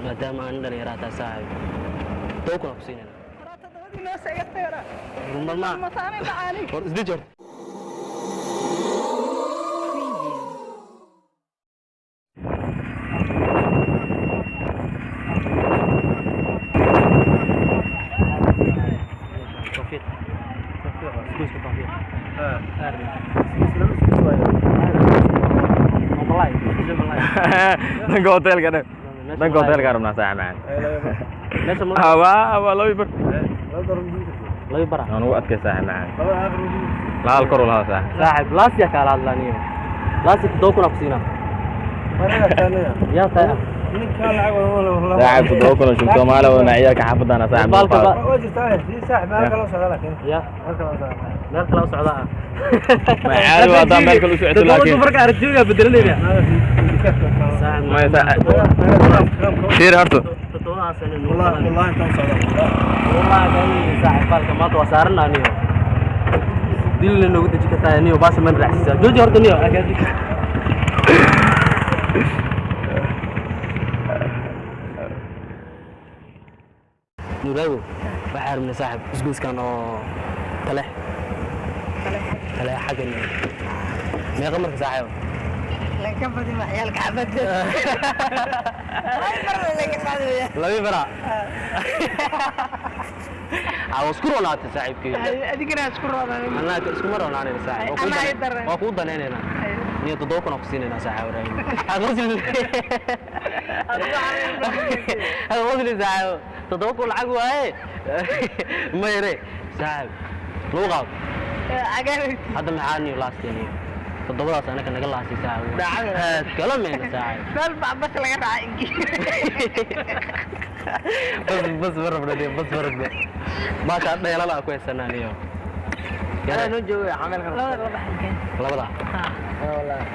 Maadaama aan dhalinyaraa taa, saaxib, 7,000 ku siinayna. Horumar ma hor isdeji horta. Preview. Tawfiiq, iskuuska Tawfiiq. Malay, malay. Dhanka hoteelka dhe, dhanka hoteelka rabnaa, saaxib macaan. Meesha malay. Waa laba bar. Labi bara. Aan ugu adkay, saaxib macaan, laal kor u lahaa, saaxib. Saaxib, laasiya kaala hadlaaniyo, laasi 7,000 ku siinaa yaa tahay. Saaxib, 7,000 oo shilin Soomaali wadana ciyaalka xaafadana, saaxib. Baalka ya meel kale u socdaa. Ma caadi waa haddaan meel kale u socoto, laakiin marka aragtiga bedelanayna, saaxib. Maya, saaxib, fiir horta. Toddobadaas wallahi saaxib, baalka maanta waa saaran aniyo dilna noogu deji kartaa niyo baasha man raacsiisaa. Jooji horta niyo. Nuraago, waxaa rabnay, saaxib, isgoyskan oo talex talex xaggan meeqa marka, saaxiib? Laga badin waa ciyaalka xabadda. Mar laga qaadaya. Labi bara aa isku roonaatay, saaxiibkii. Adigana isku roonaan. Annaga iskuma roonaanayna, saaxiib. Waa kuu Anaa i daran. Waa kuu danaynaynaa niyo, 7,000 ku siinaynaa, saaxiib. Qosli, saaxiib, 7,000 lacag waaye ma yare, saaxiib, lagu qaado. Cagaar. Hadda maxaa niyo laastii niyo toddobadaas anaka naga laasay, saaxiib, aad kala meyna, saaxiib. Meel baa bas laga raacay ingi. Bas bas ma rabno niyo, bas ma rabno, maasha dheelala ku haysanaa niyo. Labada laba xilkeen. Labada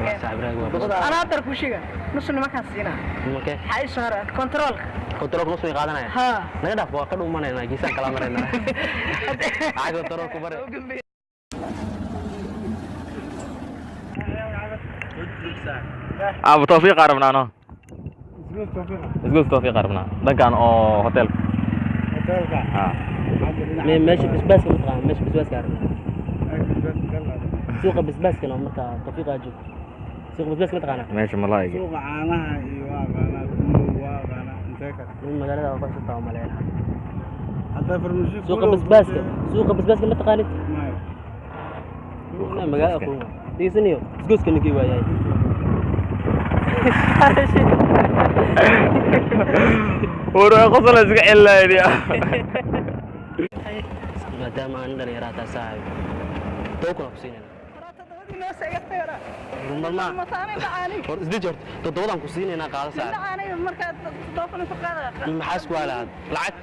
waa saaxiib raag waa. Anaa hadda ku sheega nus nimankaan siinaa. Nimankee? Maxaa ii soo haray? Controlka. Control nus way qaadanaya. Ha. Naga dhaaf, waa ka dhuumanaynaa, geesaan kala maraynaa, lacag control ku bare. Abu Tawfiiq aa rabnaa, no isgoys Tawfiiq aa rabnaa, dhankan oo hotelka. Meesha basbaaska ma taqaana? Meesha basbaaska aragna, suuqa basbaaskana marka Tawfiiqa joogto, suuqa basbaaska ma taqaana? Meesha malaayga. Suuqa caanaha iyo waa aqaanaa, kumow waa aqaanaa, intee kale? In magaalada waa ku cusubtaa umaleynaa. Haddaa farmasi. Suuqa basbaaska, suuqa basbaaska ma taqaanid? Maya. Magaalada ku dhigisanayo isgoyska ninkii waayahay. War qosol iska celinaya. Maadaama aan dhalinyaraa taa, saaxiib, 7,000 ku siinayna. Horumar ma hor isdeji horta, toddobadan ku siinaynaa, qaado, saaxiib. Maxaa isku halaad lacag?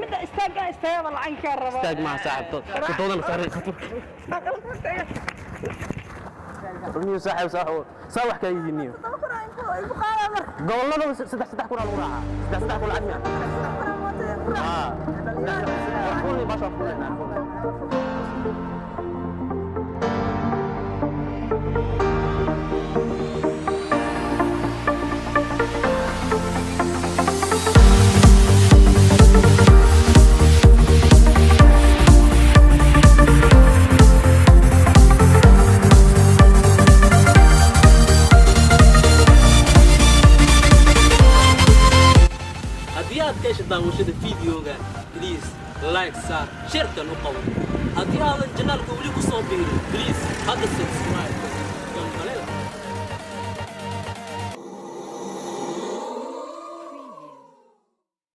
Midda istaaga istaagaba lacag kaa raba. Istaag maha, saaxiib, toddobadan saaray. Niyo saaxiib, saaxiib, saa wax kaa yihiin niyo. Gobolada saddex saddex kun aa lagu raacaa, saddex saddex kun lacag miya? Haa, fuulni baasha waa fuulnaynaa. Haddii aad ka heshay daawashada videoga, please like saar, share-kan u qabo. Haddii aadan channel-ka weli ku soo biirin, please hadda subscribe. Gambaleel.